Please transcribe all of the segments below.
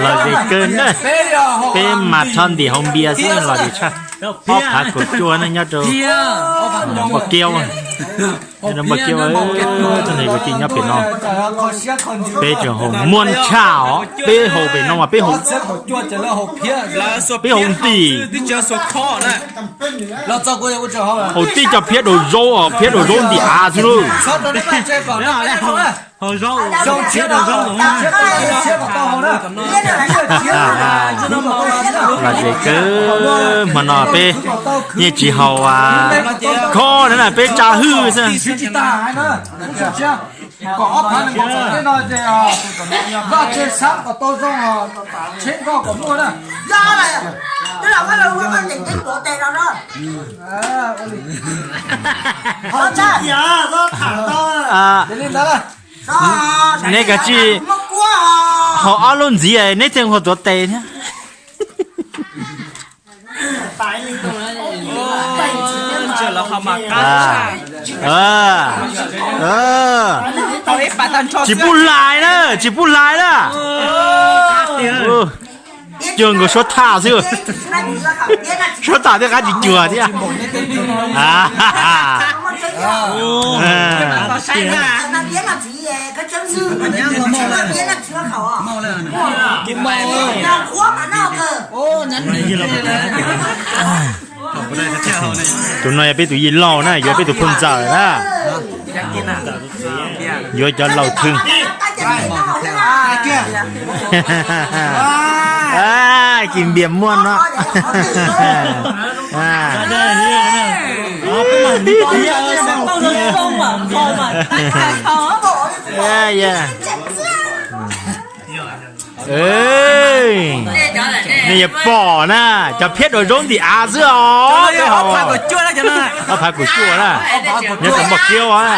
Los zem kawg na. Peb mas rho ntim hauv npias xwb los zem tshaj. Ob phav kaum cuaj na nyob rau Npaj Kiab. Nyob rau Npaj Kiab, tus neeg kuv cim nyob pem no. Peb tseem haus muaj tshaj os, peb haus pem no mas peb haus, peb haus ntim. Haus tib co phiab daus zaub os, phiab daus zaub ntim av xwb lauj. Los zem kawg, hmo no peb yeej tsis haus khob na, peb tsa hwj xwb. Neb kav tsij haus ob lub ntxiv neb thiaj haus tuav tes thiab. Tsis pub hlais na, tsis pub hlais na. Cuag nkaus suab thaj xwb. Suab thaj thiab qab tsis cuag thiab. Tus no yog peb tus yij laug na, yuav peb tus phauj ntxawm na. Yuav cov laus thwj. Kis npias muaj no. Nej yuav pom na, cov phiab daus zaub ntim av xwb os. Ob phav kaum cuaj na, nyob rau Npaj Kiab os.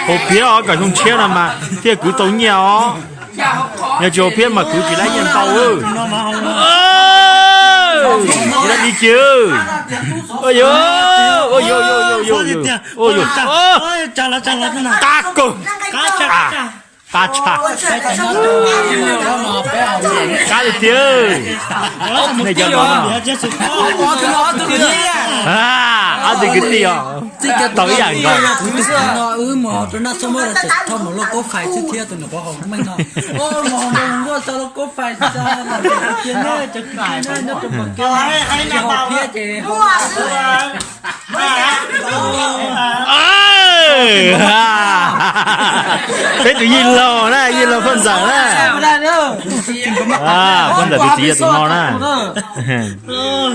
Haus phiab os, kom xyoo tshiab no mas thiaj kwv tau nyiaj os. Yog tsis haus phiab mas kwv tsis tau nyiaj ntau. Tsis tau li cis. Qab kawg. Qab tshaj. Qab li tiag. Nej cov no, ob tug kwv tij os, tau ib yam nkaus. Peb tus yij laug na, yij laug phauj ntxawm na. Phauj ntxawm tus txiv yog tus no na.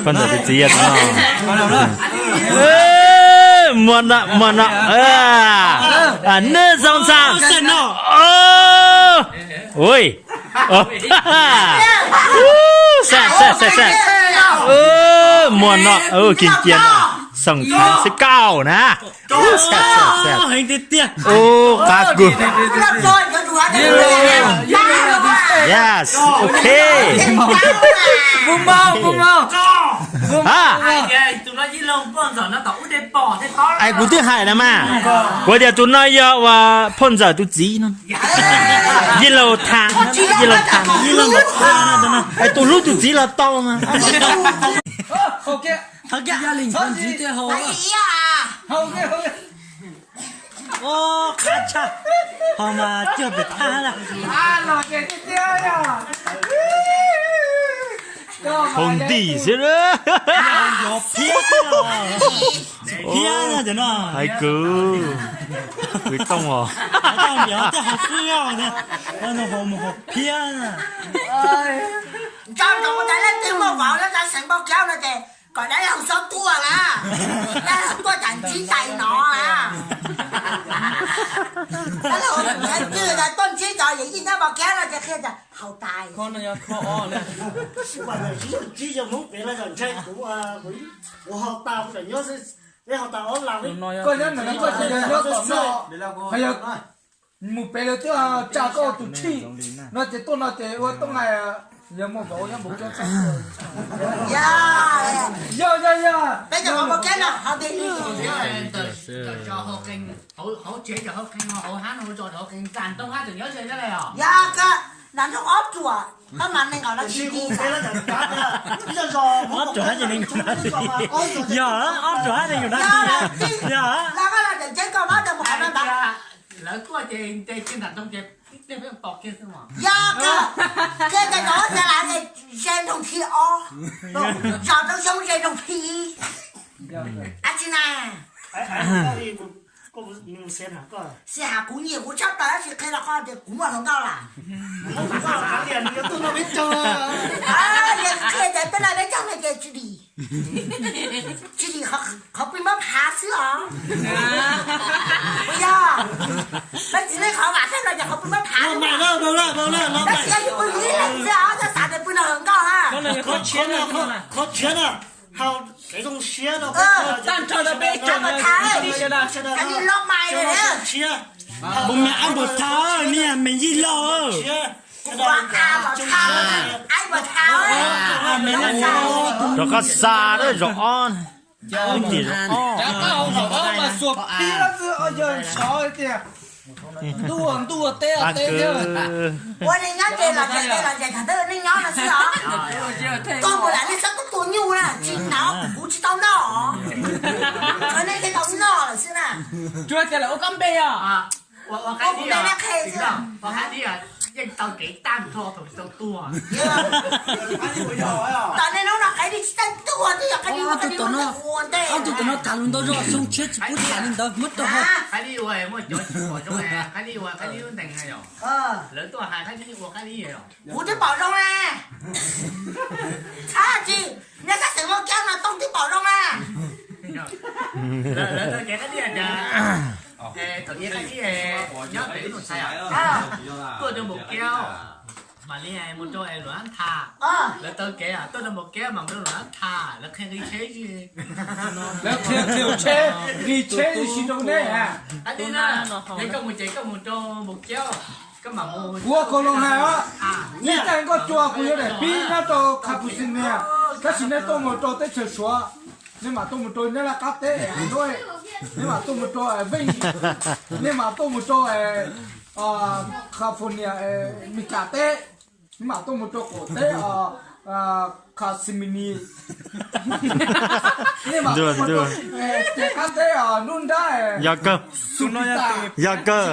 Phauj ntxawm tus txiv yog tus no. Muaj no, muaj no. Neb zoo txha. Ui. Muaj no, kis cia no. Xoom thaiv xwb kauj na. Qab kawg. Yes, ok. Es kuv twb hais na mas, kuv tias tus no yog uas phauj ntxawm tus txiv no. Yij laug Thaj, yij laug Thaj. Es tus hlub tus txiv los tau mas. Qab tshaj, ho mas cuag pem thaj na. Haus ntim xwb. Hais kwv, kwv tooj os. Ntshai ntsoov ua cas leej twg muaj vauv lawv xeev Npaj Kiab no ces kom dab laug txhob tuaj na, dab laug tuaj cas ntsib tais no na. Dab laug tuaj ntsib cov yawm yij nyob Npaj Kiab no ces qhia tias haus tais. Koj nyob ntawm no koj tsis yog nyob tom no, ho yog mus pem lawv twb tsa koj tus tshij no ces tuaj no ces ua tau hais. Yog muaj npaum, yog npaum cov txaj. Yog, yog, yog. Peb cov hauv paus kiab no, hauv tij li. Ntawm, ntawm hauv qee, hauv, hauv tsev cov hauv qee no, hauv hab no, hauv zos hauv qee nram nroog hab tseem nyob ze thiab li os. Yog, nram nroog ob ruam, pab mas nees nkaum no tsis ti. Ob ruam hab ces nees nkaum no. Yog, ob ruam hab nees nkaum no. Yog, los koj los tseem tseeb koj mus qhov no ntag. Lawv tuaj ces ntes kiag nram nroog ces peb pom kiag xwb mas. Yog, kiag ces rov xav lav ces ze nroog thib ob, zos rau xyoo ze nroog thib ib. Dab tsi na? Xia has kuv nyiam kuv tshaj plaws tab sis qhia rau koj tias kuv muaj hluas nkauj lawm. Qhia tias peb no peb caug no ces tsis dim. Tsis dim qhov pw npab phav xwb os. Puas yog? Peb txiv neej qhov vam saib no ces qhov pw npab phav xwb. Tab sis yog yus pw yus ib leeg xwb os, koj xav tias pw no hluas nkauj na. Qhov tshiab na, hau kev zoo siab no. Tag nrho rau peb ib tsoom niam txiv sawv daws, Npus Mas ab npus thav, niag me yij lauj. Rov qab xa lawm zaum ob. Tim zaum ob mas xuas pib xwb, yog ntshav tias ntuj, ntuj teb teb thiab. Ua neej nyob ces los tsev, los tsev thaum twg neej nyob no xwb os. Koj mus lam nej txhob tuaj tua nyuj na, tsis hnov kuv tsis tau noj. Tsuav nej thiaj tau noj lawm xwb na. Tsuas tias lawv ua koj npe os. Ua, ua qaib dib, ua qaib dib yeej taw kev tag nrho thaum tsis tau tuag. Tom nej hnub no qaib dib tsis tau tuag twb yog qaib dib ua qaib dib ua ntej. Ob tug tom no tham lus ntau zog, xyoo tshiab tsis pub tham li ntawd muab rau hauv. Qaib dib ua muaj cov tsis pom zoo, qaib dib ua qaib dib lub ntees na yom. Lawv tuaj hais qaib dib ua qaib dib yom. Kuv twb pom zoo na. Txhob tsis, nej xav xeem Muaj Kiab no Tooj twb pom zoo na. Lawv tau kev qaib dib, thaum ub qaib dib nyob pem lub nus txhais, tuaj rau Npaum Kiab mam li mus rau Luam Nab Thas. Lawv tau kev tuaj rau Npaum Kiab mam rau Luam Nab Thas, lawv qhia nqi tsheb tsis. Lawv qhia qhia tsheb, nqi tsheb tsis zoo ne. Qaib dib na, yog koj mus ces koj mus rau Npaum Kiab, koj mam mus. Kuv ua kaus loos hais os, ib tag koj cua kuv yuav daim pib nyob rau California, tab sis nej tuaj mus rau teb chaws Suav, nej mam tuaj mus rau Nyab Laj qab teb es Hà Nội, nej mam tuaj mus rau Vinh, nej mam tuaj mus rau California, Meskas teb, nej mam tuaj mus rau qaum teb California, nej mam tuaj mus rau qab teb nruab nrab, yog kawg, yog kawg,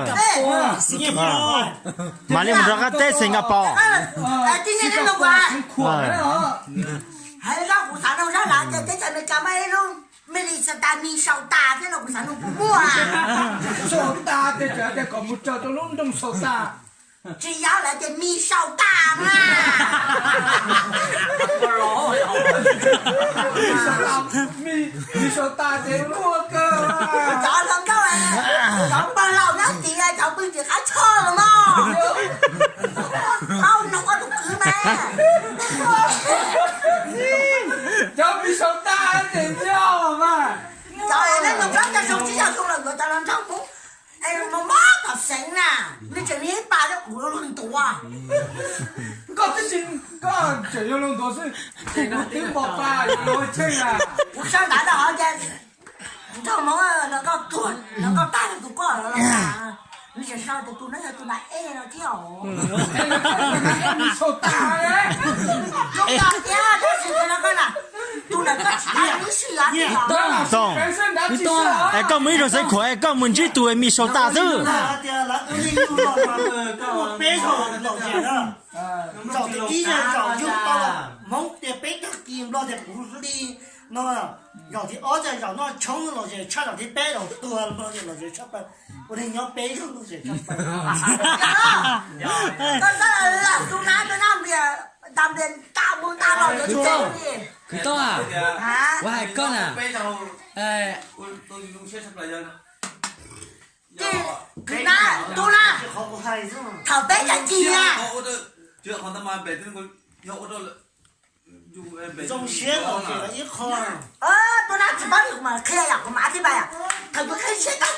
mam li mus rau qab teb Singapore. Hais zoj kuv xav nug zoj lawm ces teb chaws Amelikas muaj ib lub Minnesota, Minnesota thiab no kuv xav nug puas muaj. Minnesota ces tias kom mus raws rau lub nroog Sota. Tsis yog lawv tias Minnesota na. Minnesota ces muaj kawg. Cov hluas nkauj, cov pawg laus nyob tid, cov pw tim qab tshoj los mas. Tau nug koj tus kwv mas. Cov Minnesota ces nyob mas. Cov nug koj cov zoo tsis yog zoo los yuav cov hluas nraug Hmoob. Es mob mob tom Xeev na, nws tseem niaj ib pas rau kuv luag ntuav. Koj twb tsis, koj tseem yuav luag ntuav xwb, kuv twb npo pa yuav luag tsheej na. Kuv sau ntawv rau hauv ces nraug Hmoob los koj tuag, los koj tag tus koj los, nws tseem sau tias tus no yog tus nram ej no thiab os. Sau tas, zoo tas thiab, tab sis tus no koj na, tus nram koj tsis tau ib si os. Tooj, es koj mus ib zaug xeev khuam es koj mus ntsib tus Minnesota xwb. Peb zaug los zaum ib zaug zaum yug tau Hmoob tias peb tag kis Nplog tias kuv hli no, zaum thib ob tias zaum noj tshoob lom zem tshaj, zaum thib peb zaum tuag Nplog tias lom zem tshaj plaws. Ua neeg nyob peb zaug lom zem tshaj plaws. Koj xav tus nab, tus nab npias, nta npias nta mus nta los yuav tsis tau li. Kwv Tooj, ua hais koj na. Kwv Nab, tus nab, thaum peb cav ci na. Zoo siab los ib qho. Tus nab tsis paub li kuv mam qhia yom, kuv mam tib pais yom. Thaum yus qhia siab tag